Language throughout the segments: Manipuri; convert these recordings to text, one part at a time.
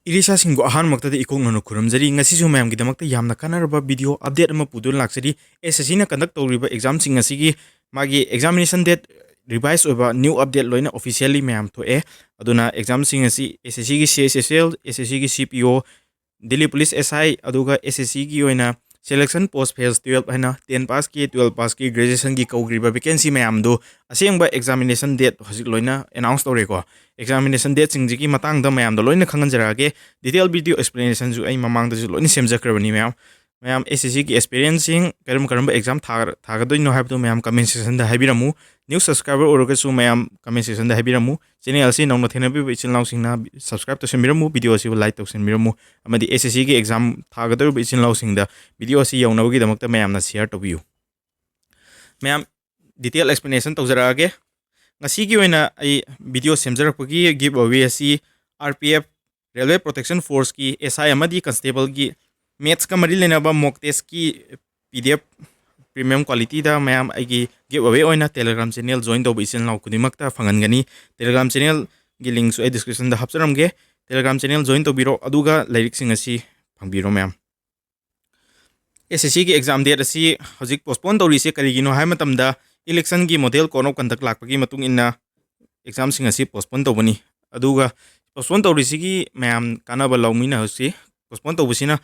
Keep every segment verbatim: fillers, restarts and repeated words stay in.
ꯏꯔꯤꯁꯥꯁꯤꯡꯕꯨ ꯑꯍꯥꯟꯕꯃꯛꯇꯗ ꯏꯀꯣꯛꯅꯅ ꯈꯨꯔꯨꯝꯖꯔꯤ꯫ ꯉꯁꯤꯁꯨ ꯃꯌꯥꯝꯒꯤꯗꯃꯛꯇ ꯌꯥꯝꯅ ꯀꯥꯟꯅꯔꯕ video update ꯑꯃ ꯄꯨꯗꯨꯅ ꯂꯥꯛꯆꯔꯤ꯫ ꯑꯦꯁ ꯑꯦꯁ ꯁꯤꯅ conduct ꯇꯧꯔꯤꯕ exam ꯁꯤꯡ ꯑꯁꯤꯒꯤ ꯃꯥꯒꯤ examination date revise ꯑꯣꯏꯕ new update ꯂꯣꯏꯅ officially ꯃꯌꯥꯝ ꯊꯣꯛꯑꯦ꯫ ꯑꯗꯨꯅ exam ꯁꯤꯡ ꯑꯁꯤ ꯑꯦꯁ ꯑꯦꯁ ꯁꯤꯒꯤ ꯁꯤ ꯑꯩꯆ ꯑꯦꯁ ꯑꯦꯜ, ꯑꯦꯁ ꯑꯦꯁ ꯁꯤꯒꯤ ꯁꯤ ꯄꯤ ꯑꯣ, ꯗꯤꯜꯂꯤ ꯄꯨꯂꯤꯁ ꯑꯦꯁ ꯑꯥꯏ, ꯑꯗꯨꯒ ꯑꯦꯁ ꯑꯦꯁ ꯁꯤꯒꯤ ꯑꯣꯏꯅ selection post phase twelve ꯍꯥꯏꯅ ten passꯀꯤ, twelve passꯀꯤ, graduationꯒꯤ ꯀꯧꯈ꯭ꯔꯤꯕ vacancy ꯃꯌꯥꯝꯗꯨ ꯑꯁꯦꯡꯕ examination date ꯍꯧꯖꯤꯛ ꯂꯣꯏꯅ announce ꯇꯧꯔꯦꯀꯣ꯫ Examination dateꯁꯤꯡꯁꯤꯒꯤ ꯃꯇꯥꯡꯗ ꯃꯌꯥꯝꯗ ꯂꯣꯏꯅ ꯈꯪꯍꯟꯖꯔꯛꯑꯒꯦ꯫ Detail video explanationꯁꯨ ꯑꯩ ꯃꯃꯥꯡꯗꯁꯨ ꯂꯣꯏꯅ ꯁꯦꯝꯖꯈ꯭ꯔꯕꯅꯤ ꯃꯌꯥꯝ꯫ ꯃꯌꯥꯝ ꯑꯦꯁ ꯑꯦꯁ ꯁꯤꯒꯤ aspirantsꯁꯤꯡ ꯀꯔꯝ ꯀꯔꯝꯕ exam ꯊꯥ-, ꯊꯥꯒꯗꯣꯏꯅꯣ ꯍꯥꯏꯕꯗꯨ ꯃꯌꯥꯝ comment sectionꯗ ꯍꯥꯏꯕꯤꯔꯝꯃꯨ꯫ New subscriber ꯑꯣꯏꯔꯒꯁꯨ ꯃꯌꯥꯝ comment sectionꯗ ꯍꯥꯏꯕꯤꯔꯝꯃꯨ꯫ Channel ꯑꯁꯤ ꯅꯧꯅ ꯊꯦꯡꯅꯕꯤꯕ ꯏꯆꯤꯜ ꯏꯅꯥꯎꯁꯤꯡꯅ subscribe ꯇꯧꯁꯤꯟꯕꯤꯔꯝꯃꯨ, video ꯑꯁꯤꯕꯨ like ꯇꯧꯁꯤꯟꯕꯤꯔꯝꯃꯨ, ꯑꯃꯗꯤ ꯑꯦꯁ ꯑꯦꯁ ꯁꯤꯒꯤ exam ꯊꯥꯒꯗꯧꯔꯤꯕ ꯏꯆꯤꯜ ꯏꯅꯥꯎꯁꯤꯡꯗ video ꯑꯁꯤ ꯌꯧꯅꯕꯒꯤꯗꯃꯛꯇ ꯃꯌꯥꯝꯅ share ꯇꯧꯕꯤꯌꯨ꯫ ꯃꯌꯥꯝ detail explanation ꯇꯧꯖꯔꯛꯑꯒꯦ꯫ ꯉꯁꯤꯒꯤ ꯑꯣꯏꯅ ꯑꯩ video ꯁꯦꯝꯖꯔꯛꯄꯒꯤ giveaway ꯑꯁꯤ R P F, Railway Protection Forceꯀꯤ S I ꯑꯃꯗꯤ constableꯒꯤ mathsꯀ ꯃꯔꯤ ꯂꯩꯅꯕ mock testꯀꯤ P D F premium qualityꯗ ꯃꯌꯥꯝ ꯑꯩꯒꯤ giveaway ꯑꯣꯏꯅ Telegram channel join ꯇꯧꯕ ꯏꯆꯤꯜ ꯏꯅꯥꯎ ꯈꯨꯗꯤꯡꯃꯛꯇ ꯐꯪꯍꯟꯒꯅꯤ꯫ Telegram channelꯒꯤ linkꯁꯨ ꯑꯩ descriptionꯗ ꯍꯥꯞꯆꯔꯝꯒꯦ꯫ Telegram channel join ꯇꯧꯕꯤꯔꯣ, ꯑꯗꯨꯒ ꯂꯥꯏꯔꯤꯛꯁꯤꯡ ꯑꯁꯤ ꯐꯪꯕꯤꯔꯣ ꯃꯌꯥꯝ꯫ ꯑꯦꯁ ꯑꯦꯁ ꯁꯤꯒꯤ exam date ꯑꯁꯤ ꯍꯧꯖꯤꯛ postpone ꯇꯧꯔꯤꯁꯦ ꯀꯔꯤꯒꯤꯅꯣ ꯍꯥꯏꯕ ꯃꯇꯝꯗ electionꯒꯤ model code of conduct ꯂꯥꯛꯄꯒꯤ ꯃꯇꯨꯡ ꯏꯟꯅ examꯁꯤꯡ ꯑꯁꯤ postpone ꯇꯧꯕꯅꯤ꯫ ꯑꯗꯨꯒ postpone ꯇꯧꯔꯤꯁꯤꯒꯤ ꯃꯌꯥꯝ ꯀꯥꯟꯅꯕ ꯂꯧꯃꯤꯟꯅꯁꯤ꯫ Postpone ꯇꯧꯕꯁꯤꯅ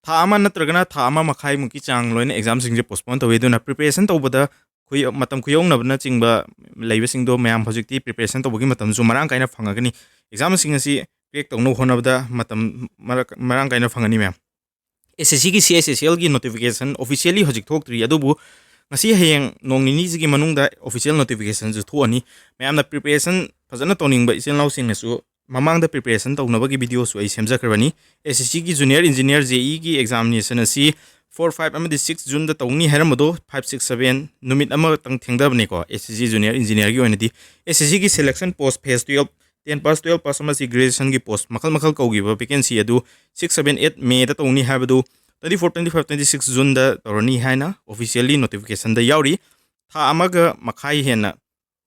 ꯊꯥ ꯑꯃ ꯅꯠꯇ꯭ꯔꯒꯅ ꯊꯥ ꯑꯃ ꯃꯈꯥꯏꯃꯨꯛꯀꯤ ꯆꯥꯡ ꯂꯣꯏꯅ examꯁꯤꯡꯁꯦ postpone ꯇꯧꯏ꯫ ꯑꯗꯨꯅ preparation ꯇꯧꯕꯗ ꯈꯨꯌꯧ-, ꯃꯇꯝ ꯈꯨꯌꯧꯅꯕꯅꯆꯤꯡꯕ ꯂꯩꯕꯁꯤꯡꯗꯣ ꯃꯌꯥꯝ ꯍꯧꯖꯤꯛꯇꯤ preparation ꯇꯧꯕꯒꯤ ꯃꯇꯝꯁꯨ ꯃꯔꯥꯡ ꯀꯥꯏꯅ ꯐꯪꯉꯒꯅꯤ꯫ Examꯁꯤꯡ ꯑꯁꯤ crack ꯇꯧꯅꯕ ꯍꯣꯠꯅꯕꯗ ꯃꯇꯝ ꯃꯔꯛ-, ꯃꯔꯥꯡ ꯀꯥꯏꯅ ꯐꯪꯒꯅꯤ ꯃꯌꯥꯝ꯫ ꯑꯦꯁ ꯑꯦꯁ ꯁꯤꯒꯤ ꯁꯤ ꯑꯩꯆ ꯑꯦꯁ ꯑꯦꯜꯒꯤ notification officially ꯍꯧꯖꯤꯛ ꯊꯣꯛꯇ꯭ꯔꯤ, ꯑꯗꯨꯕꯨ ꯉꯁꯤ ꯍꯌꯦꯡ ꯅꯣꯡ ꯅꯤꯅꯤꯁꯤꯒꯤ ꯃꯅꯨꯡꯗ official notificationꯁꯨ ꯊꯣꯛꯑꯅꯤ꯫ ꯃꯌꯥꯝꯅ preparation ꯐꯖꯅ ꯇꯧꯅꯤꯡꯕ ꯏꯆꯤꯜ ꯏꯅꯥꯎꯁꯤꯡꯅꯁꯨ ꯃꯃꯥꯡꯗ preparation ꯇꯧꯅꯕꯒꯤ videoꯁꯨ ꯑꯩ ꯁꯦꯝꯖꯈ꯭ꯔꯕꯅꯤ꯫ ꯑꯦꯁ ꯑꯦꯁ ꯁꯤꯒꯤ junior engineer, JEEꯒꯤ examination ꯑꯁꯤ four, five ꯑꯃꯗꯤ six Juneꯗ ꯇꯧꯅꯤ ꯍꯥꯏꯔꯝꯕꯗꯣ five, six, seven ꯅꯨꯃꯤꯠ ꯑꯃꯇꯪ ꯊꯦꯡꯊꯕꯅꯤꯀꯣ꯫ ꯑꯦꯁ ꯑꯦꯁ ꯁꯤ junior engineerꯒꯤ ꯑꯣꯏꯅꯗꯤ ꯑꯦꯁ ꯑꯦꯁ ꯁꯤꯒꯤ selection post phase twelve, ten pass, twelve pass ꯑꯃꯁꯤ graduationꯒꯤ post ꯃꯈꯜ ꯃꯈꯜ ꯀꯧꯈꯤꯕ vacancy ꯑꯗꯨ six, seven, eight Mayꯗ ꯇꯧꯅꯤ ꯍꯥꯏꯕꯗꯨ twenty four, twenty five, twenty six Juneꯗ ꯇꯧꯔꯅꯤ ꯍꯥꯏꯅ officially notificationꯗ ꯌꯥꯎꯔꯤ꯫ ꯊꯥ ꯑꯃꯒ ꯃꯈꯥꯏ ꯍꯦꯟꯅ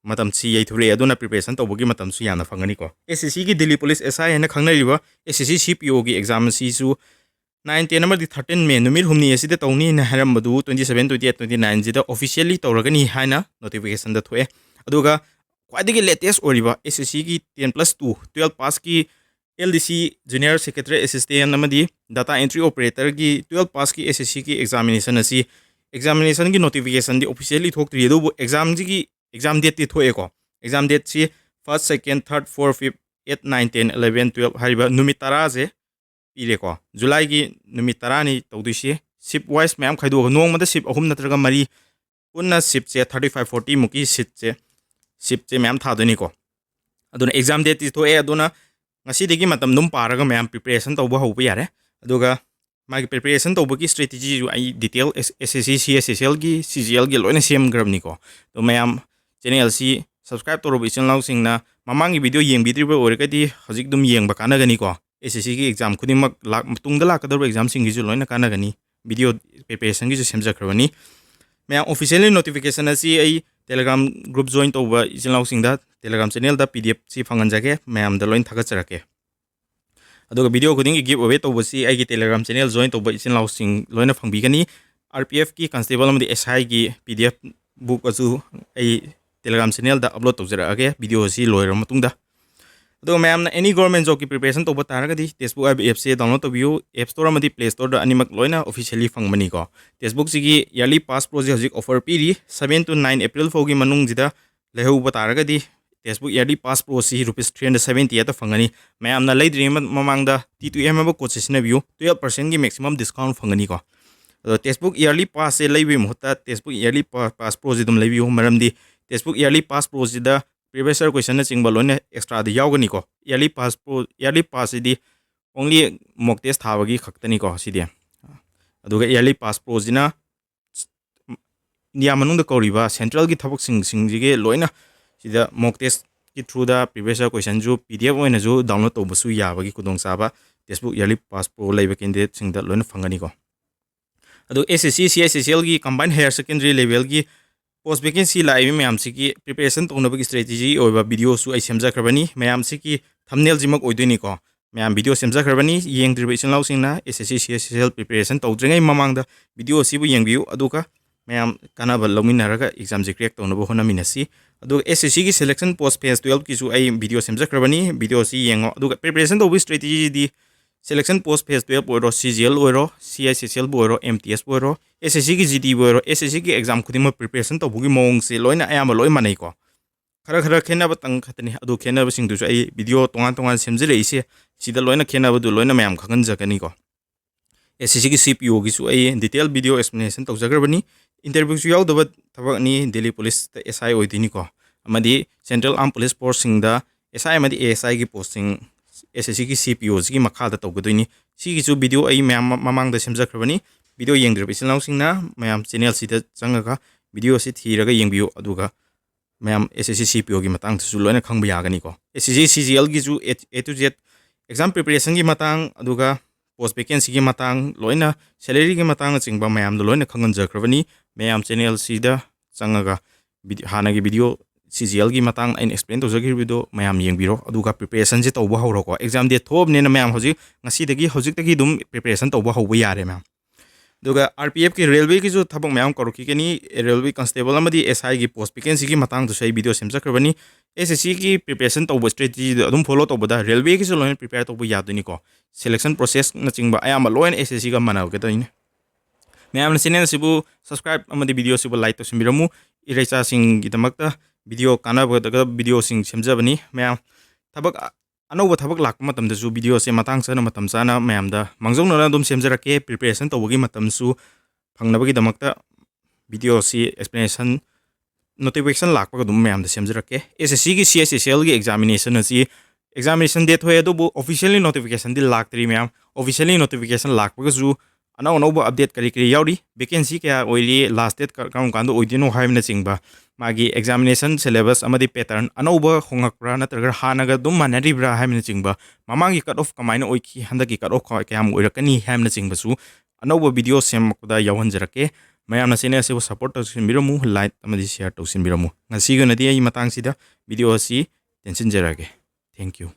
ꯃꯇꯝꯁꯤ ꯌꯩꯊꯣꯔꯛꯑꯦ꯫ ꯑꯗꯨꯅ preparation ꯇꯧꯕꯒꯤ ꯃꯇꯝꯁꯨ ꯌꯥꯝꯅ ꯐꯪꯒꯅꯤꯀꯣ꯫ ꯑꯦꯁ ꯑꯦꯁ ꯁꯤꯒꯤ Delhi Police S I ꯍꯥꯏꯅ ꯈꯪꯅꯔꯤꯕ ꯑꯦꯁ ꯑꯦꯁ ꯁꯤ ꯁꯤ ꯄꯤ ꯑꯣꯒꯤ exam ꯑꯁꯤꯁꯨ nine, ten ꯑꯃꯗꯤ thirteen May ꯅꯨꯃꯤꯠ ꯍꯨꯝꯅꯤ ꯑꯁꯤꯗ ꯇꯧꯅꯤ ꯍꯥꯏꯅ ꯍꯥꯏꯔꯝꯕꯗꯨ twenty seven, twenty eight, twenty nine ꯁꯤꯗ officially ꯇꯧꯔꯒꯅꯤ ꯍꯥꯏꯅ notificationꯗ ꯊꯣꯛꯑꯦ꯫ ꯑꯗꯨꯒ ꯈ꯭ꯋꯥꯏꯗꯒꯤ latest ꯑꯣꯏꯔꯤꯕ ꯑꯦꯁ ꯑꯦꯁ ꯁꯤꯒꯤ ten plus two, twelve passꯀꯤ L D C, Junior Secretary Assistant ꯑꯃꯗꯤ Data Entry Operatorꯒꯤ twelve passꯀꯤ ꯑꯦꯁ ꯑꯦꯁ ꯁꯤꯒꯤ examination ꯑꯁꯤ, examinationꯒꯤ notificationꯗꯤ officially ꯊꯣꯛꯇ꯭ꯔꯤ, ꯑꯗꯨꯕꯨ examꯁꯤꯒꯤ exam dateꯇꯤ ꯊꯣꯛꯑꯦꯀꯣ꯫ Exam dateꯁꯤ first, second, third, fourth, fifth, eight, nine, ten, eleven, twelve ꯍꯥꯏꯔꯤꯕ ꯅꯨꯃꯤꯠ ꯇꯔꯥꯁꯦ ꯄꯤꯔꯦꯀꯣ꯫ Julyꯒꯤ ꯅꯨꯃꯤꯠ ꯇꯔꯥꯅꯤ ꯇꯧꯗꯣꯏꯁꯤ꯫ Shift wise ꯃꯌꯥꯝ ꯈꯥꯏꯗꯣꯛꯑꯒ ꯅꯣꯡꯃꯗ shift ꯑꯍꯨꯝ ꯅꯠꯇ꯭ꯔꯒ ꯃꯔꯤ ꯄꯨꯟꯅ shiftꯁꯦ thirty five, forty ꯃꯨꯛꯀꯤ seatꯁꯦ, shiftꯁꯦ ꯃꯌꯥꯝ ꯊꯥꯗꯣꯏꯅꯤꯀꯣ꯫ ꯑꯗꯨꯅ exam dateꯇꯤ ꯊꯣꯛꯑꯦ꯫ ꯑꯗꯨꯅ ꯉꯁꯤꯗꯒꯤ ꯃꯇꯝ ꯑꯗꯨꯝ ꯄꯥꯔꯒ ꯃꯌꯥꯝ preparation ꯇꯧꯕ ꯍꯧꯕ ꯌꯥꯔꯦ꯫ ꯑꯗꯨꯒ ꯃꯥꯒꯤ preparation ꯇꯧꯕꯒꯤ strategyꯁꯨ ꯑꯩ detail S-, S S C, C S S Lꯒꯤ, C G Lꯒꯤ ꯂꯣꯏꯅ ꯁꯦꯝꯈ꯭ꯔꯕꯅꯤꯀꯣ꯫ ꯑꯗꯣ ꯃꯌꯥꯝ channelꯁꯤ subscribe ꯇꯧꯔꯕ ꯏꯆꯤꯜ ꯏꯅꯥꯎꯁꯤꯡꯅ ꯃꯃꯥꯡꯒꯤ video ꯌꯦꯡꯕꯤꯗ꯭ꯔꯤꯕ ꯑꯣꯏꯔꯒꯗꯤ ꯍꯧꯖꯤꯛ ꯑꯗꯨꯝ ꯌꯦꯡꯕ ꯀꯥꯟꯅꯒꯅꯤꯀꯣ꯫ ꯑꯦꯁ ꯑꯦꯁ ꯁꯤꯒꯤ exam ꯈꯨꯗꯤꯡꯃꯛ ꯂꯥꯛ-, ꯃꯇꯨꯡꯗ ꯂꯥꯛꯀꯗꯧꯔꯤꯕ examꯁꯤꯡꯒꯤꯁꯨ ꯂꯣꯏꯅ ꯀꯥꯟꯅꯒꯅꯤ꯫ Video preparationꯒꯤꯁꯨ ꯁꯦꯝꯖꯈ꯭ꯔꯕꯅꯤ꯫ ꯃꯌꯥꯝ officially notification ꯑꯁꯤ ꯑꯩ Telegram group join ꯇꯧꯕ ꯏꯆꯤꯜ ꯏꯅꯥꯎꯁꯤꯡꯗ Telegram channelꯗ P D Fꯁꯤ ꯐꯪꯍꯟꯖꯒꯦ, ꯃꯌꯥꯝꯗ ꯂꯣꯏꯅ ꯊꯥꯒꯠꯆꯔꯛꯀꯦ꯫ ꯑꯗꯨꯒ video ꯈꯨꯗꯤꯡꯒꯤ give away ꯇꯧꯕꯁꯤ ꯑꯩꯒꯤ Telegram channel join ꯇꯧꯕ ꯏꯆꯤꯜ ꯏꯅꯥꯎꯁꯤꯡ ꯂꯣꯏꯅ ꯐꯪꯕꯤꯒꯅꯤ꯫ R P Fꯀꯤ constable ꯑꯃꯗꯤ S Iꯒꯤ P D F book ꯑꯗꯨ ꯑꯩ Telegram channelꯗ upload ꯇꯧꯖꯔꯛꯑꯒꯦ video ꯑꯁꯤ ꯂꯣꯏꯔꯕ ꯃꯇꯨꯡꯗ꯫ ꯑꯗꯨꯒ ꯃꯌꯥꯝꯅ any government jobꯀꯤ preparation ꯇꯧꯕ ꯇꯥꯔꯒꯗꯤ Testbook ꯍꯥꯏꯕ appꯁꯦ download ꯇꯧꯕꯤꯌꯨ꯫ App Store ꯑꯃꯗꯤ Play Storeꯗ ꯑꯅꯤꯃꯛ ꯂꯣꯏꯅ officially ꯐꯪꯕꯅꯤꯀꯣ꯫ Testbookꯁꯤꯒꯤ yearly pass proꯁꯤ ꯍꯧꯖꯤꯛ offer ꯄꯤꯔꯤ꯫ Seven to nine April ꯐꯥꯎꯒꯤ ꯃꯅꯨꯡꯁꯤꯗ ꯂꯩꯍꯧꯕ ꯇꯥꯔꯒꯗꯤ Testbook yearly pass proꯁꯤ rupees three hundred seventy ꯈꯛꯇ ꯐꯪꯒꯅꯤ꯫ ꯃꯌꯥꯝꯅ ꯂꯩꯗ꯭ꯔꯤꯉꯩ ꯃ-, ꯃꯃꯥꯡꯗ T two M ꯍꯥꯏꯕ codeꯁꯦ ꯁꯤꯖꯤꯟꯅꯕꯤꯌꯨ, twelve percentꯀꯤ maximum discount ꯐꯪꯒꯅꯤꯀꯣ꯫ ꯑꯗꯣ Testbook yearly passꯁꯦ ꯂꯩꯕꯒꯤ ꯃꯍꯨꯠꯇ Testbook yearly pa-, pass proꯁꯦ ꯑꯗꯨꯝ ꯂꯩꯕꯤꯌꯨ, ꯃꯔꯝꯗꯤ Testbook yearly pass proꯁꯤꯗ previous year questionꯅꯆꯤꯡꯕ ꯂꯣꯏꯅ extraꯗ ꯌꯥꯎꯒꯅꯤꯀꯣ꯫ Yearly pass pro, yearly passꯁꯤꯗꯤ only mock test ꯊꯥꯕꯒꯤ ꯈꯛꯇꯅꯤꯀꯣ ꯁꯤꯗꯤ꯫ ꯑꯗꯨꯒ yearly pass proꯁꯤꯅ ꯏꯟꯗꯤꯌꯥ ꯃꯅꯨꯡꯗ ꯀꯧꯔꯤꯕ centralꯒꯤ ꯊꯕꯛꯁꯤꯡꯁꯤꯡꯁꯤꯒꯤ ꯂꯣꯏꯅ ꯁꯤꯗ mock testꯀꯤ throughꯗ previous year questionꯁꯨ P D F ꯑꯣꯏꯅꯁꯨ download ꯇꯧꯕꯁꯨ ꯌꯥꯕꯒꯤ ꯈꯨꯗꯣꯡꯆꯥꯕ Testbook yearly pass pro ꯂꯩꯕ candidateꯁꯤꯡꯗ ꯂꯣꯏꯅ ꯐꯪꯒꯅꯤꯀꯣ꯫ ꯑꯗꯨ S S C, C S S Lꯒꯤ combined higher secondary levelꯒꯤ post vacancy ꯂꯥꯛꯏꯕ ꯃꯌꯥꯝꯁꯤꯒꯤ preparation ꯇꯧꯅꯕꯒꯤ strategy ꯑꯣꯏꯕ videoꯁꯨ ꯑꯩ ꯁꯦꯝꯖꯈ꯭ꯔꯕꯅꯤ꯫ ꯃꯌꯥꯝꯁꯤꯒꯤ thumbnailꯁꯤꯃꯛ ꯑꯣꯏꯗꯣꯏꯅꯤꯀꯣ꯫ ꯃꯌꯥꯝ video ꯁꯦꯝꯖꯈ꯭ꯔꯕꯅꯤ꯫ ꯌꯦꯡꯗ꯭ꯔꯤꯕ ꯏꯆꯤꯟ ꯏꯅꯥꯎꯁꯤꯡꯅ S S C, C H I C L preparation ꯇꯧꯗ꯭ꯔꯤꯉꯩ ꯃꯃꯥꯡꯗ video ꯑꯁꯤꯕꯨ ꯌꯦꯡꯕꯤꯌꯨ, ꯑꯗꯨꯒ ꯃꯌꯥꯝ ꯀꯥꯟꯅꯕ ꯂꯧꯃꯤꯟꯅꯔꯒ examꯁꯦ crack ꯇꯧꯅꯕ ꯍꯣꯠꯅꯃꯤꯟꯅꯁꯤ꯫ ꯑꯗꯨꯒ S S Cꯒꯤ selection post phase twelveꯀꯤꯁꯨ ꯑꯩ video ꯁꯦꯝꯖꯈ꯭ꯔꯕꯅꯤ꯫ Video ꯑꯁꯤ ꯌꯦꯡꯉꯣ꯫ ꯑꯗꯨꯒ preparation ꯇꯧꯕꯒꯤ strategyꯗꯤ selection post phase twelve ꯑꯣꯏꯔꯣ, C G L ꯑꯣꯏꯔꯣ, C I C C Lꯕꯨ ꯑꯣꯏꯔꯣ, M T Sꯄꯨ ꯑꯣꯏꯔꯣ, S S Cꯒꯤ G Dꯕꯨ ꯑꯣꯏꯔꯣ, S S Cꯒꯤ exam ꯈꯨꯗꯤꯡꯃꯛ preparation ꯇꯧꯕꯒꯤ ꯃꯑꯣꯡꯁꯦ ꯂꯣꯏꯅ ꯑꯌꯥꯝꯕ ꯂꯣꯏ ꯃꯥꯟꯅꯩꯀꯣ꯫ ꯈꯔ ꯈꯔ ꯈꯦꯠꯅꯕꯇꯪ ꯈꯛꯇꯅꯤ꯫ ꯑꯗꯨ ꯈꯦꯠꯅꯕꯁꯤꯡꯗꯨꯁꯨ ꯑꯩ video ꯇꯣꯉꯥꯟ ꯇꯣꯉꯥꯟ ꯁꯦꯝꯖꯤꯜꯂꯛꯏꯁꯦ, ꯁꯤꯗ ꯂꯣꯏꯅ ꯈꯦꯠꯅꯕꯗꯨ ꯂꯣꯏꯅ ꯃꯌꯥꯝ ꯈꯪꯍꯟꯖꯒꯅꯤꯀꯣ꯫ S S Cꯒꯤ C P Oꯒꯤꯁꯨ ꯑꯩ detail video explanation ꯇꯧꯖꯈ꯭ꯔꯕꯅꯤ꯫ Interviewꯁꯨ ꯌꯥꯎꯗꯕ ꯊꯕꯛꯅꯤ꯫ Delhi Policeꯇ S I ꯑꯣꯏꯗꯣꯏꯅꯤꯀꯣ, ꯑꯃꯗꯤ Central Armed Police Forceꯁꯤꯡꯗ S I ꯑꯃꯗꯤ A S Iꯒꯤ postꯁꯤꯡ S S Cꯒꯤ C P Oꯁꯤꯒꯤ ꯃꯈꯥꯗ ꯇꯧꯒꯗꯣꯏꯅꯤ꯫ ꯁꯤꯒꯤꯁꯨ video ꯑꯩ ꯃꯌꯥꯝ ꯃ-, ꯃꯃꯥꯡꯗ ꯁꯦꯝꯖꯈ꯭ꯔꯕꯅꯤ꯫ Video ꯌꯦꯡꯗ꯭ꯔꯤꯕ ꯏꯆꯤꯜ ꯏꯅꯥꯎꯁꯤꯡꯅ ꯃꯌꯥꯝ channelꯁꯤꯗ ꯆꯪꯉꯒ videoꯁꯤ ꯊꯤꯔꯒ ꯌꯦꯡꯕꯤꯌꯨ꯫ ꯑꯗꯨꯒ ꯃꯌꯥꯝ S S C C P Oꯒꯤ ꯃꯇꯥꯡꯗꯁꯨ ꯂꯣꯏꯅ ꯈꯪꯕ ꯌꯥꯒꯅꯤꯀꯣ꯫ S S C C G Lꯒꯤꯁꯨ A, A to Z exam preparationꯒꯤ ꯃꯇꯥꯡ, ꯑꯗꯨꯒ post vacancyꯒꯤ ꯃꯇꯥꯡ, ꯂꯣꯏꯅ salaryꯒꯤ ꯃꯇꯥꯡꯅꯆꯤꯡꯕ ꯃꯌꯥꯝꯗꯣ ꯂꯣꯏꯅ ꯈꯪꯍꯟꯖꯈ꯭ꯔꯕꯅꯤ꯫ ꯃꯌꯥꯝ channelꯁꯤꯗ ꯆꯪꯉꯒ video, ꯍꯥꯟꯅꯒꯤ video C G Lꯒꯤ ꯃꯇꯥꯡ ꯑꯩꯅ explain ꯇꯧꯖꯈꯤꯕꯗꯣ ꯃꯌꯥꯝ ꯌꯦꯡꯕꯤꯔꯣ꯫ ꯑꯗꯨꯒ preparationꯁꯦ ꯇꯧꯕ ꯍꯧꯔꯣꯀꯣ꯫ Exam date ꯊꯣꯛꯑꯕꯅꯤꯅ ꯃꯌꯥꯝ ꯍꯧꯖꯤꯛ ꯉꯁꯤꯗꯒꯤ, ꯍꯧꯖꯤꯛꯇꯒꯤ ꯑꯗꯨꯝ preparation ꯇꯧꯕ ꯍꯧꯕ ꯌꯥꯔꯦ ꯃꯌꯥꯝ꯫ ꯑꯗꯨꯒ R P Fꯀꯤ railwayꯒꯤꯁꯨ ꯊꯕꯛ ꯃꯌꯥꯝ ꯀꯧꯔꯛꯈꯤꯒꯅꯤ꯫ Railway constable ꯑꯃꯗꯤ S Iꯒꯤ post vacancyꯒꯤ ꯃꯇꯥꯡꯗꯁꯨ ꯑꯩ video ꯁꯦꯝꯖꯈ꯭ꯔꯕꯅꯤ꯫ S S Cꯒꯤ preparation ꯇꯧꯕ strategyꯗꯣ ꯑꯗꯨꯝ follow ꯇꯧꯕꯗ railwayꯒꯤꯁꯨ ꯂꯣꯏꯅ prepare ꯇꯧꯕ ꯌꯥꯗꯣꯏꯅꯤꯀꯣ꯫ Selection processꯅꯆꯤꯡꯕ ꯑꯌꯥꯝꯕ ꯂꯣꯏꯅ S S Cꯒ ꯃꯥꯟꯅꯒꯗꯣꯏꯅꯤ꯫ ꯃꯌꯥꯝꯅ channel ꯑꯁꯤꯕꯨ subscribe ꯑꯃꯗꯤ video ꯑꯁꯤꯕꯨ like ꯇꯧꯁꯤꯟꯕꯤꯔꯝꯃꯨ꯫ ꯏꯔꯩꯆꯥꯁꯤꯡꯒꯤꯗꯃꯛꯇ video ꯀꯥꯟꯅꯕꯗ videoꯁꯤꯡ ꯁꯦꯝꯖꯕꯅꯤ꯫ ꯃꯌꯥꯝ ꯊꯕꯛ ꯑ-, ꯑꯅꯧꯕ ꯊꯕꯛ ꯂꯥꯛꯄ ꯃꯇꯝꯗꯁꯨ videoꯁꯦ ꯃꯇꯥꯡ ꯆꯥꯅ, ꯃꯇꯝ ꯆꯥꯅ ꯃꯌꯥꯝꯗ ꯃꯥꯡꯖꯧꯅꯅ ꯑꯗꯨꯝ ꯁꯦꯝꯖꯔꯛꯀꯦ꯫ Preparation ꯇꯧꯕꯒꯤ ꯃꯇꯝꯁꯨ ꯐꯪꯅꯕꯒꯤꯗꯃꯛꯇ videoꯁꯤ explanation, notification ꯂꯥꯛꯄꯒ ꯑꯗꯨꯝ ꯃꯌꯥꯝꯗ ꯁꯦꯝꯖꯔꯛꯀꯦ꯫ S S Cꯒꯤ C I C C Lꯒꯤ examination ꯑꯁꯤ examination date ꯊꯣꯛꯑꯦ, ꯑꯗꯨꯕꯨ officially notificationꯗꯤ ꯂꯥꯛꯇ꯭ꯔꯤ ꯃꯌꯥꯝ꯫ Officially notification ꯂꯥꯛꯄꯒꯁꯨ ꯑꯅꯧ ꯑꯅꯧꯕ update ꯀꯔꯤ ꯀꯔꯤ ꯌꯥꯎꯔꯤ, vacancy ꯀꯌꯥ ꯑꯣꯏꯔꯤ, last date ꯀ-, ꯀꯔꯝ ꯀꯥꯟꯗ ꯑꯣꯏꯗꯣꯏꯅꯣ ꯍꯥꯏꯕꯅꯆꯤꯡꯕ, ꯃꯥꯒꯤ examination syllabus ꯑꯃꯗꯤ pattern ꯑꯅꯧꯕ ꯍꯣꯡꯉꯛꯄ꯭ꯔꯥ ꯅꯠꯇ꯭ꯔꯒ ꯍꯥꯟꯅꯒ ꯑꯗꯨꯝ ꯃꯥꯟꯅꯔꯤꯕ꯭ꯔꯥ ꯍꯥꯏꯕꯅꯆꯤꯡꯕ, ꯃꯃꯥꯡꯒꯤ cut off ꯀꯃꯥꯏꯅ ꯑꯣꯏꯈꯤ, ꯍꯟꯗꯛꯀꯤ cut off ꯀ-, ꯀꯌꯥꯝ ꯑꯣꯏꯔꯛꯀꯅꯤ ꯍꯥꯏꯕꯅꯆꯤꯡꯕꯁꯨ ꯑꯅꯧꯕ video ꯁꯦꯝꯃꯛꯄꯗ ꯌꯥꯎꯍꯟꯖꯔꯛꯀꯦ꯫ ꯃꯌꯥꯝꯅ channel ꯑꯁꯤꯕꯨ support ꯇꯧꯁꯤꯟꯕꯤꯔꯝꯃꯨ, like ꯑꯃꯗꯤ share ꯇꯧꯁꯤꯟꯕꯤꯔꯝꯃꯨ꯫ ꯉꯁꯤꯒꯤ ꯑꯣꯏꯅꯗꯤ ꯑꯩ ꯃꯇꯥꯡꯁꯤꯗ video ꯑꯁꯤ ꯇꯦꯟꯁꯤꯟꯖꯔꯒꯦ꯫ Thank you꯫